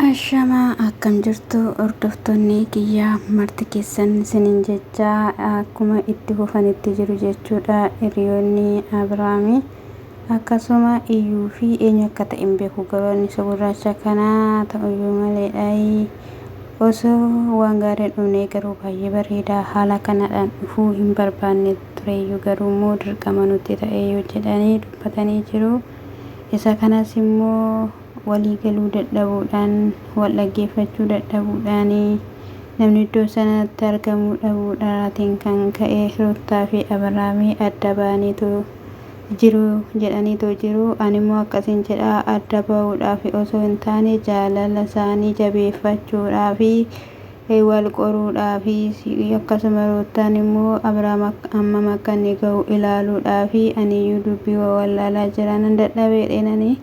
Ashamaa akkam jirtu hordoftoonni kiyyaa marti keessan isiniin jecha akkuma itti fufanitti jiru jechuudha hiriyoonni Abiraamii akkasuma iyyuu fi eenyu akka ta'e hin beeku garuu inni isa gurraacha kanaa ta'uyyuu maleedha osoo waan gaariin dhufnee garuu baay'ee bareeda haala kanadhaan dhufuu hin barbaanne tureyyuu garuu immoo dirqama nutti ta'e yoo jedhanii dubbatanii jiru isa kanas immoo walii galuu dadhabuudhaan, wal dhaggeeffachuu dadhabuudhaan, namni iddoo sanatti argamuu dhabuudhaatiin kan ka'e Ruuttaa fi Abrahaamii adda ba'aniitu jiru jedhaniitu jiru. Ani immoo akkasiin jedha adda ba'uudhaaf osoo hin taane jaalala isaanii jabeeffachuudhaaf wal qoruudhaaf akkasuma Ruuttaan immoo Abrahaam hammam akka inni ga'u ilaaluudhaaf aniyyuu dubbii wallaalaa jira nan dadhabee dheenanii.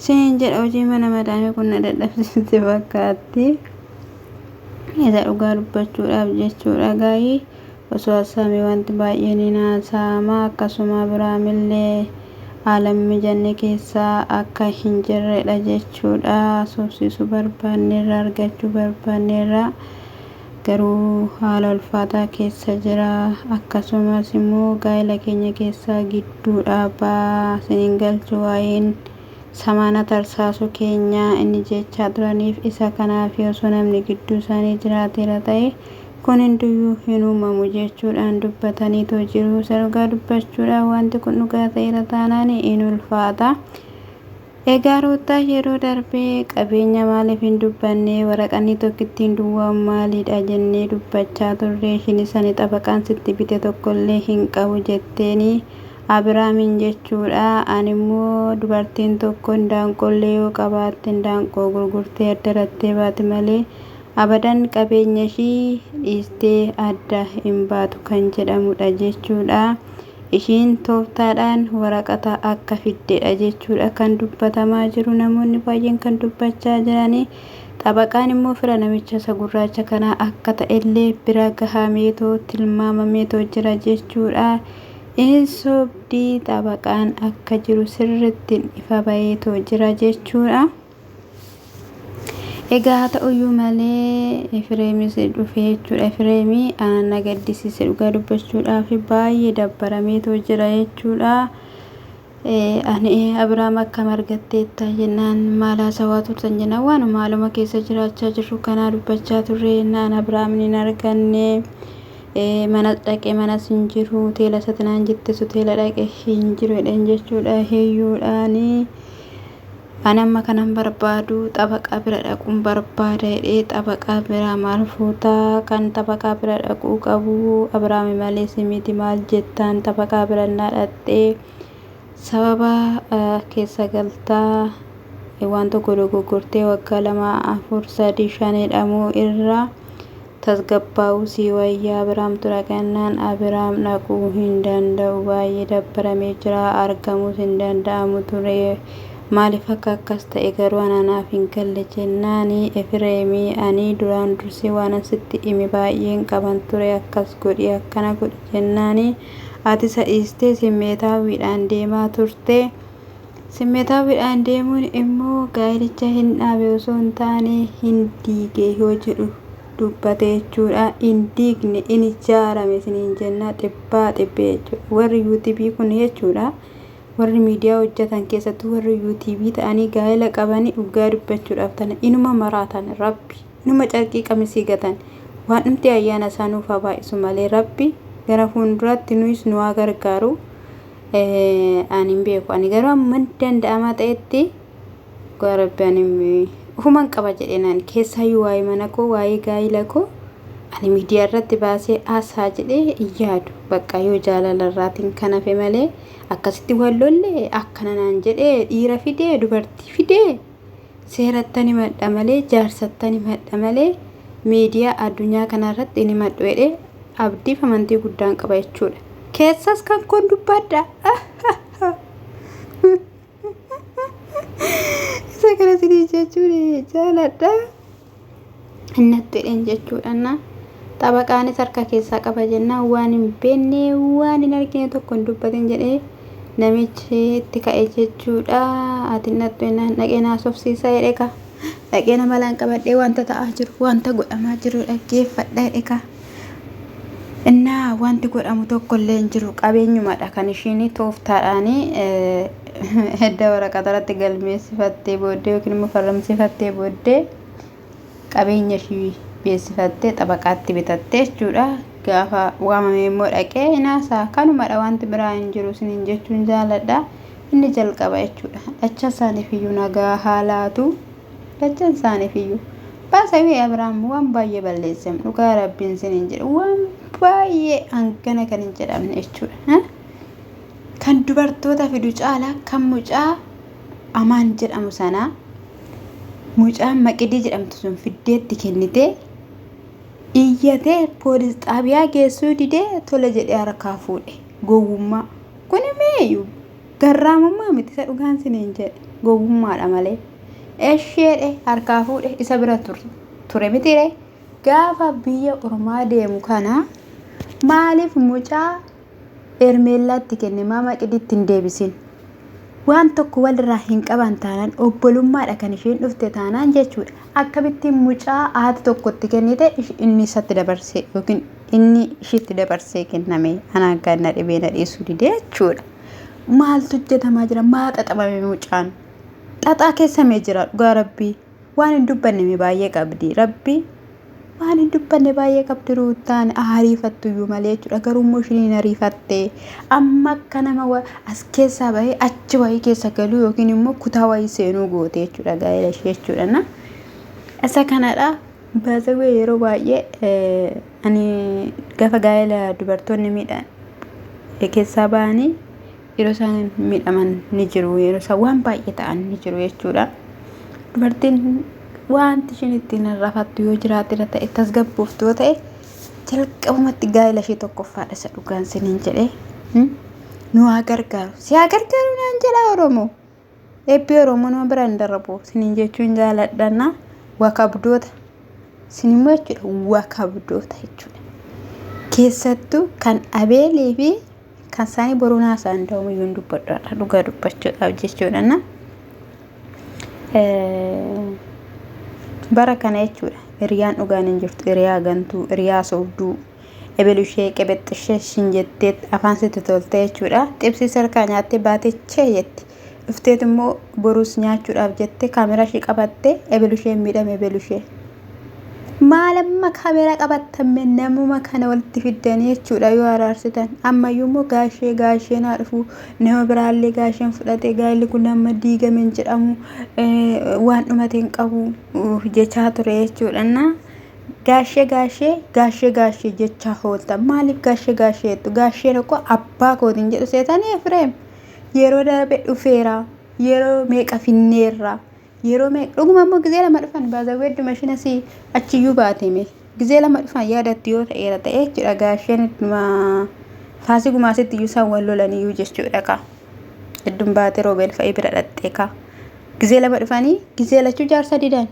Siin jedha hojii mana madaamii kun na dadhabsiiste fakkaatti. Isa dhugaa dubbachuudhaaf jechuudha gaa'ii osoo haasa'ame wanti baay'een hin haasa'ama akkasuma Abiraamillee haala hin mijanne keessa akka hin jirredha jechuudha. Haasofsiisuu barbaanneerra argachuu barbaanneerra garuu haala ulfaataa keessa jira. Akkasumas immoo gaa'ela keenya keessa gidduudha abbaa isiniin galchu waa'een samaana tarsaasuu keenya inni jechaa turaniif isa kanaaf osoo namni gidduu isaanii jiraateera ta'e kun hundiyyuu hin uumamu jechuudhaan dubbataniitoo jiru. Isa dhugaa dubbachuudhaan wanti kun dhugaa ta'eera taanaan hin ulfaata. Egaa Ruuttaa yeroo darbee qabeenya maaliif hin dubbanne waraqanni tokkittiin duwwaan maalidha jennee dubbachaa turre ishiin isani xabaqaan sitti bite tokkollee hin qabu jetteeni Abiraamiin jechuudha. Ani immoo dubartiin tokko indaanqollee yoo qabaatte indaanqoo gurgurtee addarattee baati malee abadan qabeenya ishii dhiistee adda hin baatu kan jedhamudha jechuudha. Ishiin tooftaadhaan waraqata akka fiddedha jechuudha kan dubbatamaa jiru namoonni baay'een kan dubbachaa jiranii xabaqaan immoo fira namicha isa gurraacha kanaa akka ta'ellee bira gahameetoo tilmaamameetoo jira jechuudha. In sobdii xabaqaan akka jiru sirriitti ifa baheetoo jira jechuudha. Egaa haa ta'uyyuu malee Efireemis dhufee jechuudha. Efireemii anaan na gaddisiise dhugaa dubbachuudhaaf baay'ee dabbarameetoo jira jechuudha. Ani Abiraam akkam argatteetta jennaan maal haasawaa turtan jennaan waanuma haaluma keessa jiraachaa jirru kanaa dubbachaa turre jennaan Abiraam hin arganne manas dhaqe manas hin jiru hoteela isatti naan jettes hoteela dhaqe hin jiru jedheen jechuudha hiyyuudhaanii. Ani amma kanan barbaadu xabaqaa bira dhaquun barbaada jedhee xabaqaa biraa maal fuuta kan xabaqaa bira dhaquu qabu Abiraami malee si miti maal jettaan xabaqaa bira naa dhaqxee sababa keessa galtaa waan tokko dogoggortee waggaa lama afur sadii shan jedhamuu irra tasgabbaa'uu sii wayya Abiraamtu dhaqannaan Abiraam dhaquu hin danda'u baay'ee dabbaramee jira argamuus hin danda'amu ture maaliif akka akkas ta'e garuu ana naaf hin galle jennaani Efireemi ani duraan dursee waanan sitti hime baay'een qaban ture akkas godhi akkana godhi jennaani ati isa dhiistee simmeetaawwiidhaan deemaa turte simmeetaawwiidhaan deemuun immoo gaa'elicha hin dhaabe osoo hin taane hin diige yoo jedhu dubbate jechuudha. Hin diigne hin ijaarame isiniin jenna xibbaa xibbee jechuudha. Warri yuutuubii kun jechuudha. Warri miidiyaa hojjetan keessattuu warri yuutuubii ta'anii gaa'ela qabanii dhugaa dubbachuudhaaf tana inuma maraatan rabbi inuma carqii qamisii gatan waan dhumti ayyaana isaa nuuf haa baay'isu malee rabbi gara fuulduraatti nuyis nu haa gargaaru. Ani hin beeku ani garuu amma danda'amaa ta'etti dhugaa rabbi ani ufuman qaba jedhee naan keessaayyuu waa'ee mana koo waa'ee gaa'ila koo ani miidiyaa irratti baasee haasaa jedhee hin yaadu bakka yoo jaalala irraatiin kan hafe malee akkasitti wal lolle akkana naan jedhee dhiira fidee dubartii fidee seerattan himadha malee jaarsattan himadha malee miidiyaa addunyaa kanarratti hin himadhu jedhee abdiif amantii guddaan qaba jechuudha. Keessas kan koon dubbadha. Isa kana isinii jechuun jaaladha. Innatti jedheen jechuudha. Na xabaqaanis harka keessaa qaba jennaan waan hin beekne waan hin argine tokko hin dubbatin jedhee namichi itti ka'e jechuudha. Ati innattu jennaan dhaqee naasofsiisa jedhe ka. Dhaqee nama laan qabadhee wanta ta'aa jiru wanta godhamaa jiru dhaggeeffadha jedhe. Innaa wanti godhamu tokko illee hin jiru, qabeenyumadha kan ishiin tooftaadhaan edda waraqaa irratti galmeessifattee booddee yookiin immoo farramsiifattee booddee qabeenya ishii beeksifattee xabaqaatti bitattee jechuudha. Gaafa waamame immoo dhaqee hinaasaa kanumadha, wanti biraa hin jiru isiniin jechuun jaaladha. Inni jalqaba jechuudha. Dhacha isaaniif iyyuu nagaa haalaatu, dhacha isaaniif iyyuu. Baasawee Abiraam waan baay'ee balleessem, dhugaa rabbiin isiniin jedhu, waan baay'ee hangana kan hin jedhamne jechuudha. Kan dubartoota fidu caalaa kan mucaa Amaan jedhamu sanaa, mucaan Maqidii jedhamtu sun fiddeetti kennitee iyyatee poolis xaabiyaa geessuu didee tole jedhee harkaa fuudhe. Gowwummaa. Kuni meeyu garraamummaa miti, isa dhugaan siniin jedhe gowwummaadha malee. Esheedhe harkaa fuudhe isa bira ture mitiire. Gaafa biyya ormaa deemu kana maaliif mucaa Ermeellaatti kenne, maa Maqiditti hin deebisin? Waan tokko walirraa hin qaban taanaan, obbolummaadha kan isheen dhufte taanaan jechuudha. Akkamittiin mucaa haati tokkotti kennite inni isatti dabarsee yookiin inni ishiitti dabarsee kenname? Anaan kan na dhibee na dhiisuu didee jechuudha. Maaltu hojjetamaa jira? Maa xaxamame mucaan? Xaxaa keessa mee jira, dhugaa rabbii. Waan hin dubbanne baay'ee qabdi. Rabbi waan hin dubbanne baay'ee qabdi Ruuttaan, ariifattuyyuu malee jechuudha. Garuu immoo isheen hin ariifatte. Amma akka nama as keessaa bahee achi wayii keessa galuu yookiin immoo kutaa wayii seenuu goote jechuudha gaa'ela ishee jechuudha. Isa kanadha. Baasawee yeroo baay'ee ani gaafa gaa'ela dubartoonni miidhan keessaa bahanii yeroo isaan miidhaman ni jiru, yeroo isaan waan baay'ee ta'an ni jiru jechuudha. Dubartiin wanti isheen ittiin rafattu yoo jiraate irra ta'e, tasgabbooftu yoo ta'e, jalqabumatti gaa'ela ishee tokkoffaadha, isa dhugaan siniin jedhee. Nu haa gargaaru. Si haa gargaaru naan jedha Oromoo. Eebbi Oromoo nama bira hin darbu siniin jechuun jaaladhanna. Wakabdoota. Sin immoo jechuudha wakabdoota jechuudha. Keessattuu kan Abeelii fi kan isaanii boruu naasaan da'uun iyyuu hin dubbadhu dhugaa dubbachuudhaaf jechuudha. Bara kana jechuudha hiriyaan dhugaan hin jirtu, hiriyaa gantuu, hiriyaa sobduu, ebelu ishee qebexxishee shin jettee afaan sitti toltee jechuudha. Xibsii sarkaa nyaattee baatee chee jetti. Dhufteet immoo boruus nyaachuudhaaf jettee kaameraa ishee qabattee ebelu ishee miidhame ebelu ishee. Maal amma kaameraa qabattamme namuma kana walitti fiddanii jechuudha yoo araarsitan. Ammayyuu immoo gaashee gaasheen haa dhufu, nama biraallee gaasheen fudhate, gaa'elli kun amma diigame hin jedhamu, waan dhumate hin qabu jechaa ture jechuudha. Gaashee gaashee gaashee gaashee jechaa oolta. Maaliif gaashee gaashee jettu? Gaasheen akkoo abbaa kootiin jedhu seetanii Efreem. Yeroo darbe dhufeera. Yeroo meeqa finneerra. Yeroo meeqa dhuguma immoo gizee lama dhufan baazawwee idduma ishiin asii achiyyuu baateme. Gizee lama dhufan yaadattu yoo ta'eera ta'e jechuudha, gaasheen idduma faasii gumaasitti iyyuu isaan wal lolaniyyuu jechuudha kaa. Idduun baatee roobeel fa'ii bira dhaxxee kaa. Gizee lama dhufanii gizee lachuu jaarsa didan.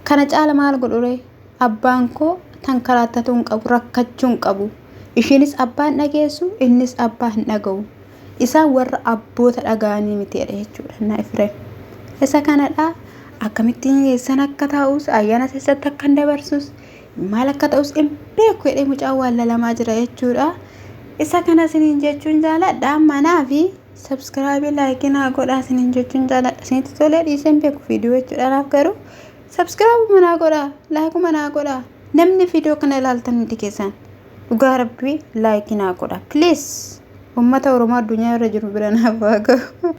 Kana caala maal godhure? Abbaan koo tankaraattatuu hin qabu, rakkachuu hin qabu. Ishiinis abbaan dhageessu, innis abbaa hin dhaga'u. Isaan warra abboota dhaga'anii miti jedhe jechuudha na Efreem. Isa kanadha, akkamittiin eessan akka taa'us, ayyaana keessatti akka hin dabarsus, maal akka ta'us hin beeku jedhee mucaan waan lalamaa jira jechuudha. Isa kana isiniin jechuun jaaladha. Manaa fi subscribe, like naa godhaa isiniin jechuun jaaladha. Isinitti tolee dhiisee hin beeku viidiyoo jechuudha. Naaf garuu subscribe manaa godhaa, like manaa godhaa. Namni viidiyoo kana ilaaltan hundi keessan dhugaa rabbii like naa godhaa. Please, uummata Oromoo addunyaa irra jiru bira naaf haa ga'u.